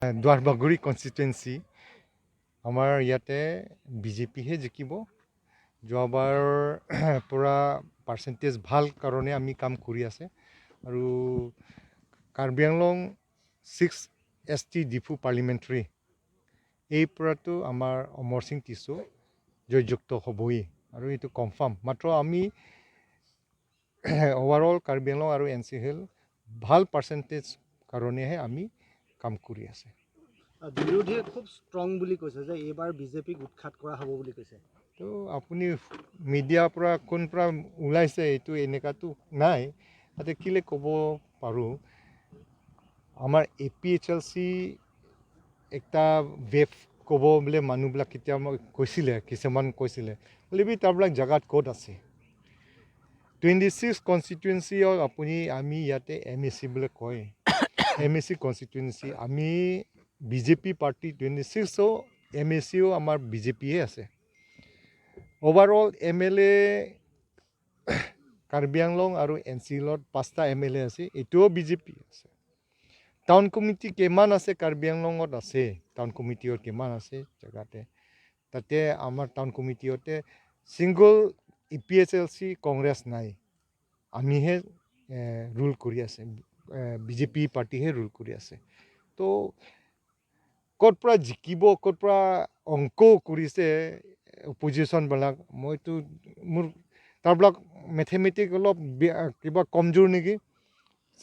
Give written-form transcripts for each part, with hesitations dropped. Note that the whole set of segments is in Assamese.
দুৱাৰবাগৰি কনষ্টিটুৱেঞ্চি, আমাৰ ইয়াতে বিজেপিহে জিকিব। যোৱাবাৰ পৰা পাৰ্চেণ্টেজ ভাল কাৰণে আমি কাম কৰি আছে। আৰু কাৰ্বি আংলং 6 এছটি ডিফু পাৰ্লিমেণ্টাৰী, এই পৰাতো আমাৰ অমৰ সিং টিছো জয়যুক্ত হ'বই আৰু এইটো কনফাৰ্ম। মাত্ৰ আমি অভাৰঅল কাৰ্বি আংলং আৰু এন চি হিল ভাল পাৰ্চেণ্টেজ কাৰণেহে আমি কাম কৰি আছে। বিৰোধীয়ে খুব ষ্ট্ৰং বুলি কৈছে যে এইবাৰ বিজেপিক উৎখাত কৰা হ'ব বুলি কৈছে। তো আপুনি মিডিয়াৰ পৰা কোন পৰা ওলাইছে, এইটো এনেকুৱাতো নাই। তাতে কেলে ক'ব পাৰোঁ, আমাৰ এপিএইচএলচি একটা ৱেভ ক'ব বোলে। মানুহবিলাক কেতিয়া কৈছিলে, কিছুমান কৈছিলে বোলে তাৰবিলাক জেগাত ক'ত আছে? 26 কনষ্টিটুৱেঞ্চিত আপুনি আমি ইয়াতে এমএচি বুলি কয়, এমএচি কনষ্টিটুৱেঞ্চি, আমি বিজেপি পাৰ্টি 26ও এমএচিও আমাৰ বিজেপিয়ে আছে। অভাৰঅল এমএলএ কাৰ্বি আংলং আৰু এন চি হিলত পাঁচটা এমএলএ আছে, এইটোও বিজেপি আছে। টাউন কমিটি কিমান আছে? কাৰ্বি আংলঙত আছে, টাউন কমিটিত কিমান আছে জেগাতে, তাতে আমাৰ টাউন কমিটিতে ছিংগল এপিএইচএলচি কংগ্ৰেছ নাই, আমিহে ৰুল কৰি আছে, বিজেপি পাৰ্টিহে ৰুল কৰি আছে। তো ক'ত পৰা জিকিব, ক'ত পৰা অংক কৰিছে অপজিশ্যনবিলাক, মইতো মোৰ তাৰবিলাক মেথেমেটিক অলপ কিবা কমজোৰ নেকি।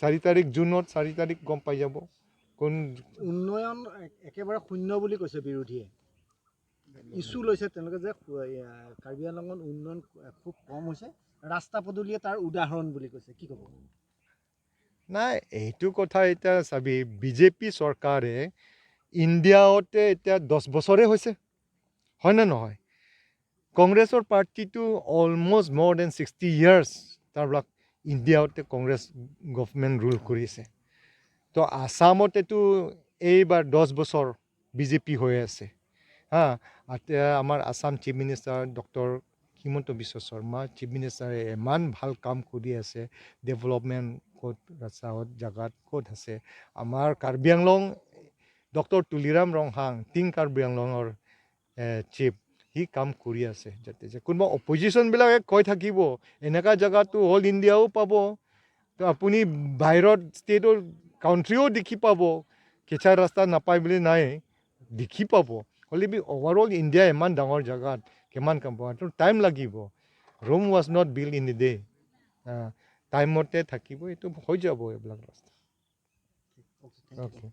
4 তাৰিখ জুনত, 4 তাৰিখ গম পাই যাব কোন। উন্নয়ন একেবাৰে শূন্য বুলি কৈছে বিৰোধীয়ে। ইছ্যু লৈছে তেওঁলোকে যে কাৰ্বি আংলঙত উন্নয়ন খুব কম হৈছে, ৰাস্তা পদূলিয়ে তাৰ উদাহৰণ বুলি কৈছে। কি ক'ব? নাই, এইটো কথা এতিয়া চাবি, বিজেপি চৰকাৰে ইণ্ডিয়াতে এতিয়া 10 বছৰে হৈছে, হয়নে নহয়? কংগ্ৰেছৰ পাৰ্টিটো অলমষ্ট মোৰ then 60 years তাৰবিলাক ইণ্ডিয়াতে কংগ্ৰেছ গভমেণ্ট ৰুল কৰিছে। তো আছামতেতো এইবাৰ 10 বছৰ বিজেপি হৈ আছে। হা, এতিয়া আমাৰ Assam chief minister doctor Himanta Biswa Sarma chief মিনিষ্টাৰে ইমান ভাল কাম কৰি আছে। ডেভেলপমেণ্ট ক'ত, ৰাস্তাত জেগাত ক'ত আছে? আমাৰ কাৰ্বি আংলং ডক্টৰ তুলিৰাম ৰংহাং, টিং কাৰ্বি আংলঙৰ চিফ, সি কাম কৰি আছে। যাতে যে কোনোবা অপজিশ্যনবিলাকে কৈ থাকিব, এনেকুৱা জেগাতো অল ইণ্ডিয়াও পাব, তো আপুনি বাহিৰত ষ্টেটৰ কাউণ্ট্ৰিও দেখি পাব। কেঁচা ৰাস্তা নাপায় বুলি নাই, দেখি পাব। হ'লে বি অভাৰঅল ইণ্ডিয়া ইমান ডাঙৰ জেগাত কিমান কাম পাব, টাইম লাগিব। Rome was not built in the day. টাইমতে থাকিব, এইটো হৈ যাব এইবিলাক ৰাস্তা। অ'কে।